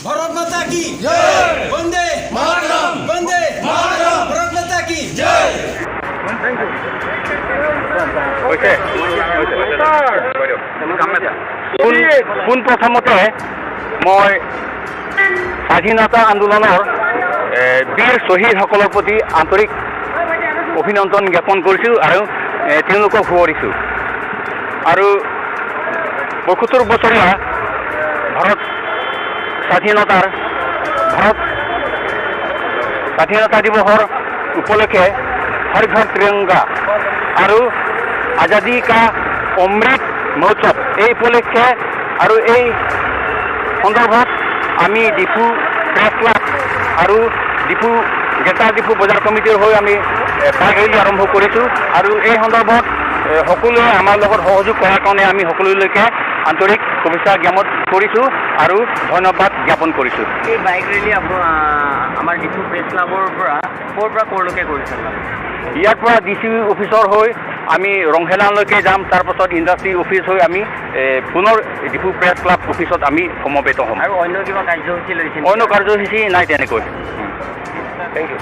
भारत माता की जय। वंदे मातरम, वंदे मातरम, भारत माता की जय। হৈছে। পোনপ্ৰথমতে মই স্বাধীনতা আন্দোলনৰ বীৰ শ্বহীদসকলৰ প্ৰতি আন্তৰিক অভিনন্দন জ্ঞাপন কৰিছোঁ আৰু তেওঁলোকক সোঁৱৰিছোঁ। আৰু 75 বছৰীয়া ভাৰত স্বাধীনতা দিৱসৰ উপলক্ষে হৰ ঘৰ ত্ৰিৰংগা আৰু আজাদী কা অমৃত মহোৎসৱ, এই উপলক্ষে আৰু এই সন্দৰ্ভত আমি ডিফু প্ৰেছ ক্লাব আৰু গ্ৰেটাৰ ডিফু বজাৰ কমিটিৰ হৈ আমি বাইক ৰেলী আৰম্ভ কৰিছোঁ। আৰু এই সন্দৰ্ভত সকলোৱে আমাৰ লগত সহযোগ কৰাৰ কাৰণে আমি সকলোলৈকে আন্তৰিক শুভেচ্ছা জ্ঞাপন কৰিছোঁ আৰু ধন্যবাদ জ্ঞাপন কৰিছোঁ। এই বাইক ৰেলী আমাৰ ডিফু প্ৰেছ ক্লাবৰ পৰা ক'ৰ পৰা ক'লৈকে কৰিছে আপোনালোকে? ইয়াৰ পৰা ডি চি অফিচৰ হৈ আমি ৰংহেলানলৈকে যাম। তাৰপাছত ইণ্ডাষ্ট্ৰী অফিচ হৈ আমি পুনৰ ডিফু প্ৰেছ ক্লাব অফিচত আমি সমবেত হ'ম। আৰু অন্য কিবা কাৰ্যসূচী লৈছে নেকি? অন্য কাৰ্যসূচী নাই তেনেকৈ। Thank U.